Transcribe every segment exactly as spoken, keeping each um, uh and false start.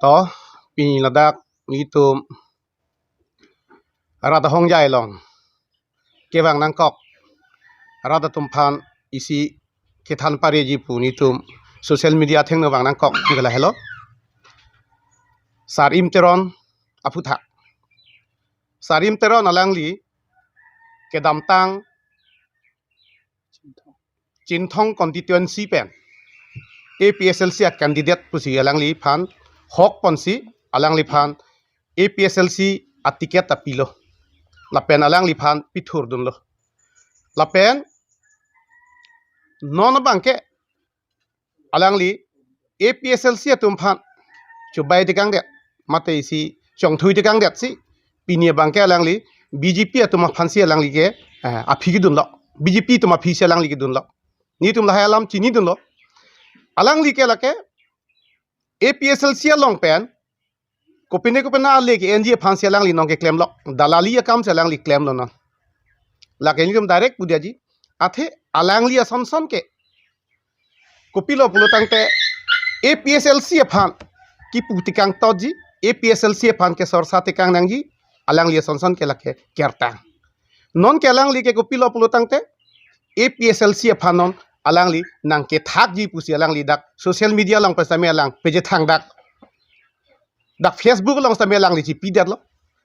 To, pini ladak nelitum rat ahongjai along kevang nangkok rat atum aphan isi kethan pareji pu nelitum social media athengno vang nangkok pu lahelo. Sar Im Teron aphuthak. Sar Im Teron alangli kedamtang Chinthong constituency pen A P H L C a candidate pusi alangliphan hok ponsi alangliphan A P H L C a ticket ta pilo. Lapen alangliphan pithurdunlo. Lapen non abangke alangli A P H L C atum aphan chubai tekangdet, mate isi chongthui tekangdet si pini abangke alangli B J P atum aphansi alangli ke, eh, aphi kedunlo. B J P atum aphisi alangli kedunlo. Nelitum lahai alam chinidunlo. Alangli ke lake A P H L C along pen kopine kopine ale ke-enji aphansi alangli nong keklemlo. Dalali akam si alangli klemlo non. Lake nelitum direct pudetji. Athe alangli asonson ke kopilo pulo tangte A P H L C aphan kipu tekang totji, A P H L C aphan kesorsa tekang nangji, alangli asonson ke lake kertang. Non ke alangli ke kopilo pulo tangte A P H L C aphan non alangli nangkethakji pusi alangli dak social media along pen sitame alang peje thang dak, dak Facebook along sitame alangli chipidetlo,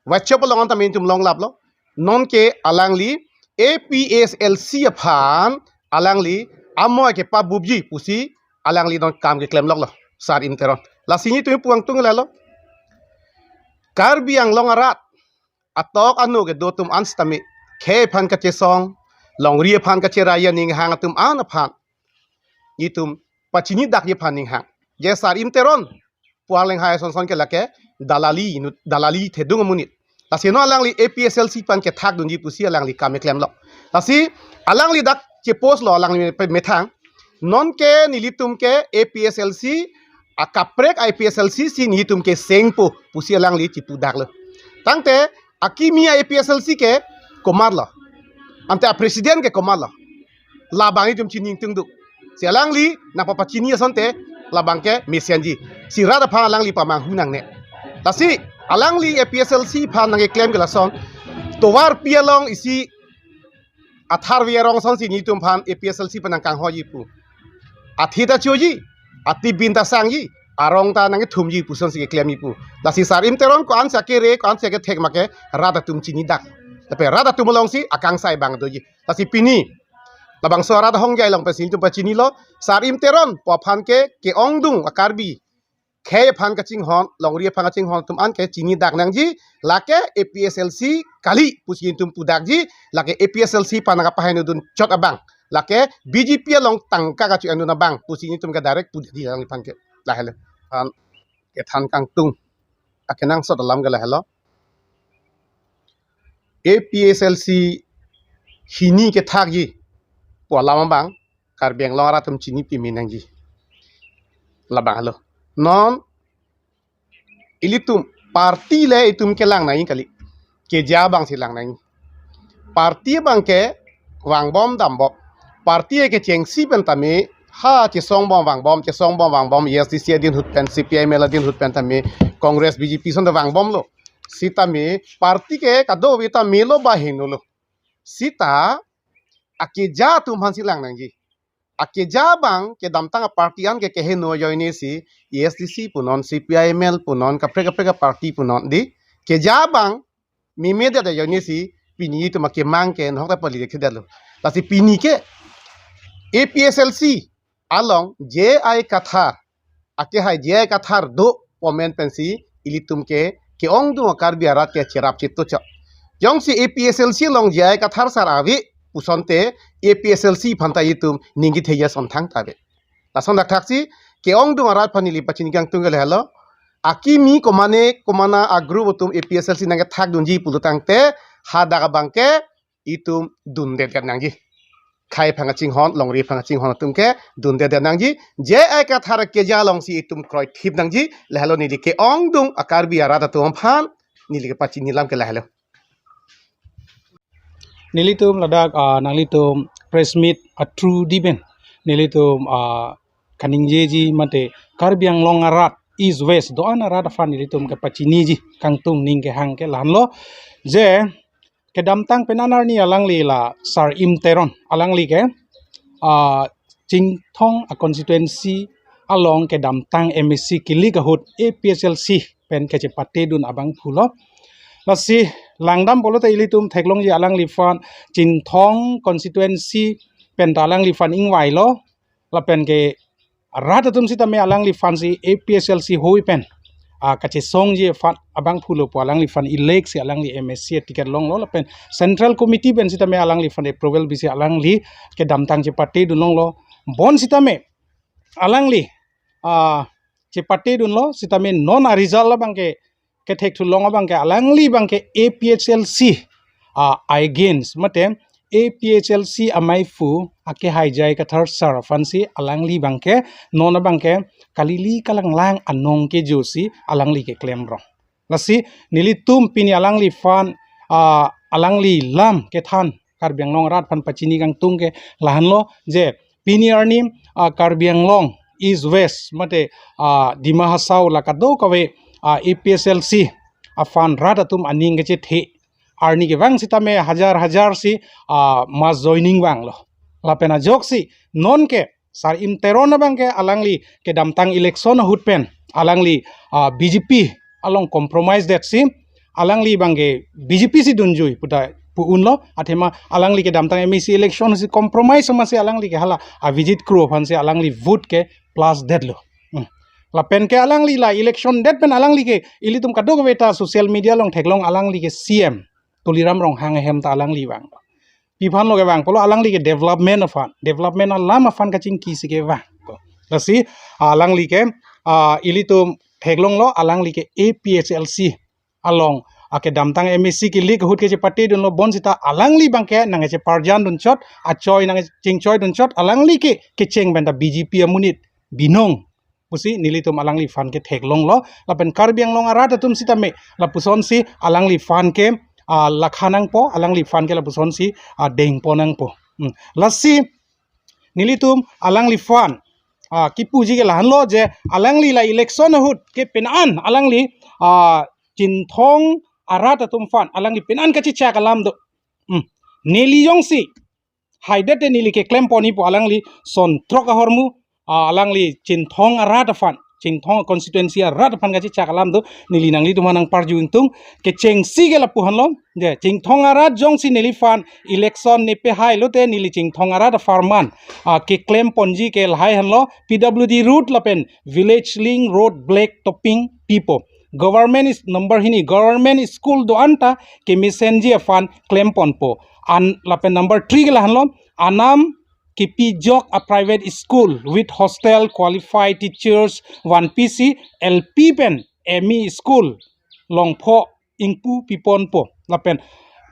WhatsApp along sitame nelitum longlaplo. Non ke alangli A P H L C aphan alangli amo kepabupji pusi alangli non kam keklemloklo Sar Im Teron. Lasi nelitum pu angtung lalo. Karbi Anglong arat atok ano kedo atum an sitame khei aphan kachesong, longri aphan kacherai aning hang atum an aphan nelitum pachini dakji aphan ning hang. Je Sar Im Teron pu Arleng hai asonson ke lake dalali inut, dalali thedung amonit. Lasi non alangli A P H L C aphan kethakdunji pusi alangli kam keklemlo. Lasi alangli dak chepostlo alangli me-, methang. Non ke nelitum ke A P H L C, akaprek A P H L C si nelitum ke sengpo pusi alangli chipu daklo. Tangte akimi A P H L C ke komatlo? Ante a president ke komatlo? Labang itum chini ingtungduk. Si alangli nangpapachini asonte labang ke mesenji. Si rat aphan alangli pamanghu nangne. Lasi alangli A P H L C aphan nangkeklem ke lason. Tovarpi along isi Atharve arong asonsi nelitum aphan A P H L C aphan nangkanghoji pu. Athi ta choji, atibin ta sangji, arong ta nangkethumji pu asonsi keklemji pu. Lasi Sar Im Teron ko-ansi akere, ko-ansi akethek make rat atum chini dak. Lapen rat atum alongsi akangsai abang doji. Lasi pini labangso arat ahongjai along pensi nelitum pachinilo, Sar Im Teron pu aphan ke ke-ongdung a-Karbi khei aphan kachinghon, longri aphan kachinghon atum an ke chini dak nangji, lake A P H L C kali pusi nelitum pu dakji, lake A P H L C aphan nangkapaheno dun chot abang, lake B J P along tangka kacho-endun abang pusi nelitum ke direct pu dakji alangliphan ke. Lahelo. An kethan kangtung akenangsot alam ke lahelo. A P H L C hini kethakji pu alam abang Karbi Anglong arat atum chini pime nangji. Labang helo. Non ilitum party le itum kelang nangji kali. Keja abangsi lang nangji. Party abang ke vangbom dambom. Party kechengsi pen tame ha chesongbom vangbom, chesongbom vangbom, A S D C adin ahut pen, C P I M L adin ahut pen tame, Congress, B J P ason ta vangbomlo. Sitame party ke kadokave ta melo ba henolo. Sita akeja atum aphansi lang nangji. Akeja abang kedamtang a-party an ke keheno ajoine si A S D C punon, C P I M L punon, kaprek kaprek a-party punon di. Keja abang memedet ajoine si pini itum akemang ke nahok ta pali dekhe detlo. Lasi pini ke A P H L C along J I Kathar, akehai J I Kathar do pu amen pensi ilitum ke ke-ongdung a-Karbi arat ke cherap chito chok. Jongsi A P H L C along J I Kathar sar ave pu asonte A P H L C aphan ta itum ninggi theya son thangta ave. Lason dak thaksi ke-ongdung arat aphan neli pachini kangtung ke lahelo. Akimi komane komana a-group atum A P H L C nangkethakdunji pulo tangte hadak abang ke itum dundedet nangji. Khei aphan kachinghon, longri aphan kachinghon atum ke dundedet nangji. J I Kathar keja alongsi itum kroithip nangji. Lahelo neli ke-ongdung a-Karbi arat atum aphan neli kepachini alam ke lahelo. Nelitum ladak, ah, nanglitum press meet a-through di pen nelitum, ah, kaningjeji mate Karbi Anglong arat East West do-an arat aphan ilitum kepachiniji kangtung ning kehang ke lahenlo je kedamtang penan arni alangli la Sar Im Teron alangli ke ah, Chinthong a constituency along kedamtang M A C kilik ahut A P H L C pen kachepatedun abangphu lo. Lasi langdam pulote ilitum theklongji alangliphan Chinthong constituency pen ta alangliphan ingvailo. Lapen ke rat atum sitame alangliphan si A P H L C hoi pen ah, kachesongji aphan abangphu lo pu alangliphan elect si alangli M A C ticket longlo lapen Central Committee pen sitame alangliphan approval bisi alangli kedamtang chepatedun longlo. Bonsitame alangli ah, chepatedunlo sitame non a result abangke kethekthulong abangke alangli abangke A P H L C ah, against mate A P H L C amaiphu ake haijai Kathar Sar aphansi alangli abangke non abangke kalili kalanglang anong kejosi alangli keklem rong. Lasi nelitum pini alangliphan ah, alangli lam kethan Karbi Anglong arat aphan pachini kangtung ke lahenlo je pini arni ah, Karbi Anglong East West mate ah, Dima Hasao la kadokave ah, A P H L C aphan rat atum aning kachethe arni kevang sitame hajar hajar si ah, mass joining vanglo. Lapen ajoksi nonke Sar Im Teron abangke alangli kedamtang election ahut pen alangli ah, B J P along compromise detsi alangli abangke B J P si dunjui puta pu-unlo athema alangli kedamtang M A C election si compromise amatsi alangli ke hala Abhijit Kro aphansi alangli vote ke plus detlo. Hmm. Lapen ke alangli la election det pen alangli ke ilitum kadokave ta social media along theklong alangli ke C M Tuliram Ronghang ahem ta alangli vang. Pi aphanlo kevang pulo alangli ke development aphan, development alam aphan kachingki si kevang. Lasi alangli ke ah, ilitum theklonglo alangli ke A P H L C along ah, kedamtang M A C kilik ahut kachepatedunlo bonsita alangli abangke nangkacheparjandun chot, achoi nangkachingchoidun chot alangli ke kecheng pen ta B J P amonit binong pusi nelitum alangliphan ke theklonglo lapen Karbi Anglong arat atum sitame lapusonsi alangliphan ke ah, lakha nangpo, alangliphan ke lapusonsi ah, dengpo nangpo. Hmm. Lasi nelitum alangliphan ah, kipuji ke lahenlo je alangli la election ahut ke penan alangli ah, Chinthong arat atum aphan alangli penan kachechak alam do. Hmm. Neli jongsi haidet te neli keklem ponji pu alangli son throk ahormu ah, alangli Chinthong arat aphan, Chinthong constituency arat aphan kachechak alam do neli nanglitum aphan nangparju ingtung. Kechengsi ke lapu henlo je Chinthong arat jongsi neliphan election nepehailo te neli Chinthong arat apharman ah, keklem ponji ke lahai henlo P W D road lapen village link road black topping pipo. Government is number hini government school do-an ta kemesenji aphan klem ponpo. An lapen number three ke lahenlo anam kepijok a private school with hostel qualified teachers vanpisi L P pen M E school longpho ingpu piponpo. Lapen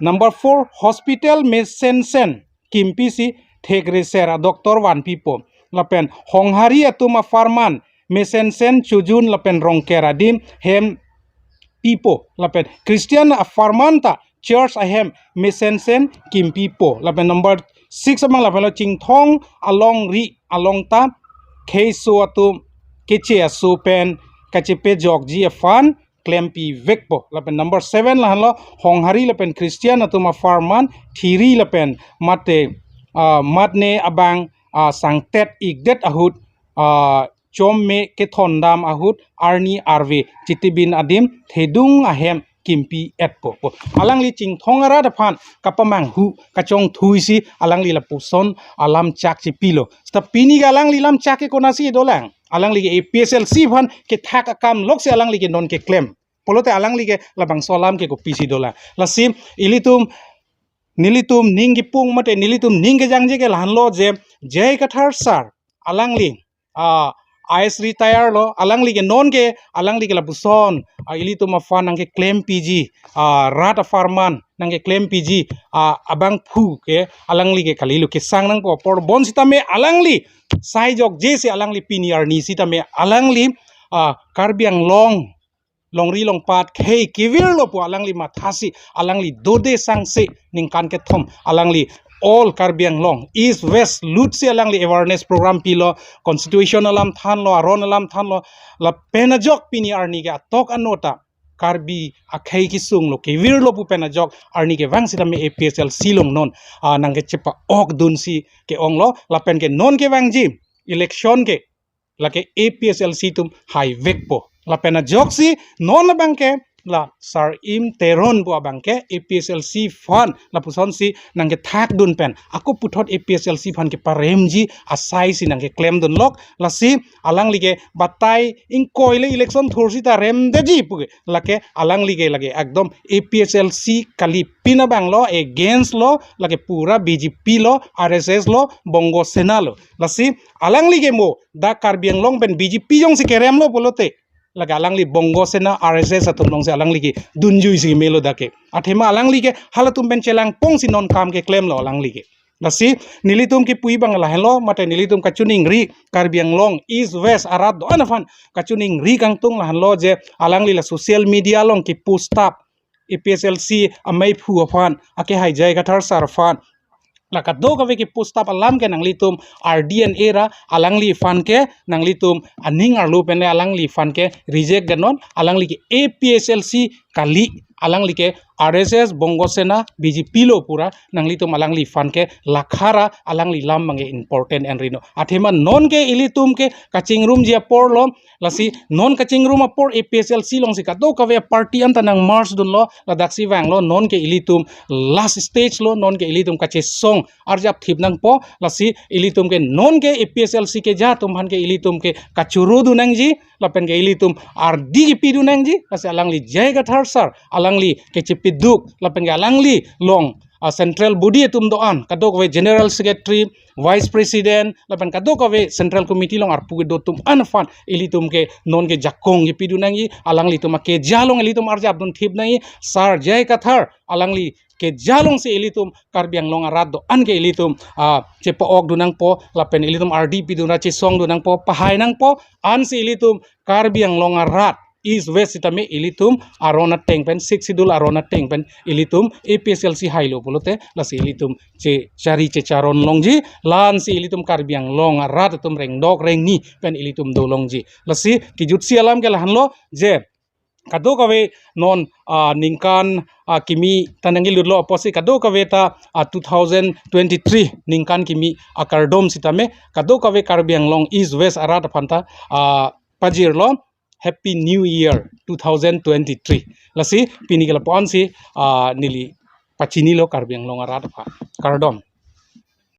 number four hospital mesensen kimpisi thekreser a doctor vanpipo. Lapen Honghari atum apharman mesensen chojun lapen rongker adim hem pipo. Lapen Christian apharman ta church ahem mesensen kimpipo. Lapen number six abang lapenlo Chinthong alongri along ta kheiso atum keche aso pen kachepejokji aphan klempivekpo. Lapen number seven lahenlo Honghari lapen Christian atum apharman thiri lapen mate ah, matne abang ah, sangtet ikdet ahut ah, chomme kethondam ahut arni arve chitibin adim thedung ahem kimpi-etpo. Po. Alangli Chinthong arat aphan kapamanghu kachongthuisi alangli lapuson alam chak chipilo. Seta pini ke alangli lam chak ke konatsi dolang. Alangli ke A P H L C aphan kethak akam loksi alangli ke non keklem. Pulote alangli ke labangso alam ke kopisi dolang. Lasi ilitum nelitum ning kipung mate nelitum ning kejangje ke lahenlo je J I Kathar sir alangli ah, I A S retire lo, alangli ke non ke alangli ke lapuson ah, ilitum aphan nangkeklempiji ah, rat apharman nangkeklempiji ah, abangphu ke alangli ke kalilo kesang nangpo apor bonsitame alangli saijokje si alangli pini arni sitame alangli ah, Karbi Anglong longri longpat khei kevirlo pu alangli mathasi alangli dode sangse ningkan kethom alangli all Karbi Anglong, East West, lutsi alangli awareness program pilo, constitution alam thanlo, aron alam thanlo, lapen ajok pini arni ke atok anota Karbi akhei kesung lo, kevirlo pu pen ajok arni kevang sitame A P H L C along non, ah, nangkechepa-ok dunsi ke-onglo, lapen ke non kevangji election ke lake A P H L C atum haivekpo. Lapen ajoksi non abangke la Sar Im Teron pu abangke A P H L C fund lapusonsi nangkethak dun pen ako puthot A P H L C fund keparemji asaisi nangkeklem dunlok, lasi alangli ke batai ingkoi le election thursi ta remdeji puke, lake alangli ke lake ekdom A P H L C kali, pin abanglo, against lo, lake pura B J P lo, R S S lo, Bongo Sena lo. Lasi alangli ke mo dak Karbi Anglong pen B J P jongsi keremlo pulote, lake alangli Bongo Sena, R S S atum alongsi alangli kedunjuisi melo dak ke. Athema alangli ke halatum pen chelangpongsi non kam keklemlo alangli ke. Lasi nelitum kepu abang lahenlo, mate nelitum kachiningri, Karbi Anglong East West arat do-an aphan kachiningri kangtung lahenlo je alangli la social media along kepost up A P H L C ameiphu aphan, ake hai J I Kathar sir aphan, la kadokave kepost up alam ke nanglitum R D N A ra, alangli aphan ke nanglitum aning arlo pen alangli aphan ke reject dunnon, alangli ke A P H L C kali, alangli ke R S S, Bongo Sena, B J P lo pura, nanglitum alangli aphan ke lakhara, alangli lam abangke important en rino. Athema non ke ilitum ke kachingrumji apor lo, lasi non kachingrum apor A P H L C alongsi kadokave party anta nang merge dunlo, ladaksi vanglo, non ke ilitum last stage lo, non ke ilitum kachesong arjap thip nangpo, lasi ilitum ke non ke A P H L C keja atum aphan ke ilitum ke kachuru dun nangji, lapen ke ilitum ardi kepi dun nangji, lasi alangli J I Kathar sir, alangli kechepiduk, lapen ke alangli along, ah, central body atum do-an, kadokave general secretary, vice president, lapen kadokave central committee along arpu kedo atum an aphan ilitum ke non ke jakong kepi dun nangji, alanglitum akeja along ilitum arjap dun thip nangji, sir J I Kathar alangli keja alongsi ilitum Karbi Anglong arat do-an ke ilitum, ah, chepa-ok dun nangpo, lapen ilitum ardi pi dun ra chesong dun nangpo, pahai nangpo, ansi ilitum Karbi Anglong arat East West sitame ilitum aron ateng pen, Sixth Schedule aron ateng pen ilitum A P H L C hailo pulote, lasi ilitum che chari checharon longji, la-ansi ilitum Karbi Anglong arat atum rengdok rengni pen ilitum do longji. Lasi kejutsi alam ke lahenlo je kadokave non, ah, ningkan, ah, kimi ta nangjilutlo apotsi kadokave ta, ah, two thousand twenty-three ningkan kimi akardom sitame kadokave Karbi Anglong East West arat aphan ta, ah, pajirlo Happy New Year two thousand twenty-three. Lasi pini ke lapu-ansi, ah, neli pachinilo Karbi Anglong arat aphan. Kardom.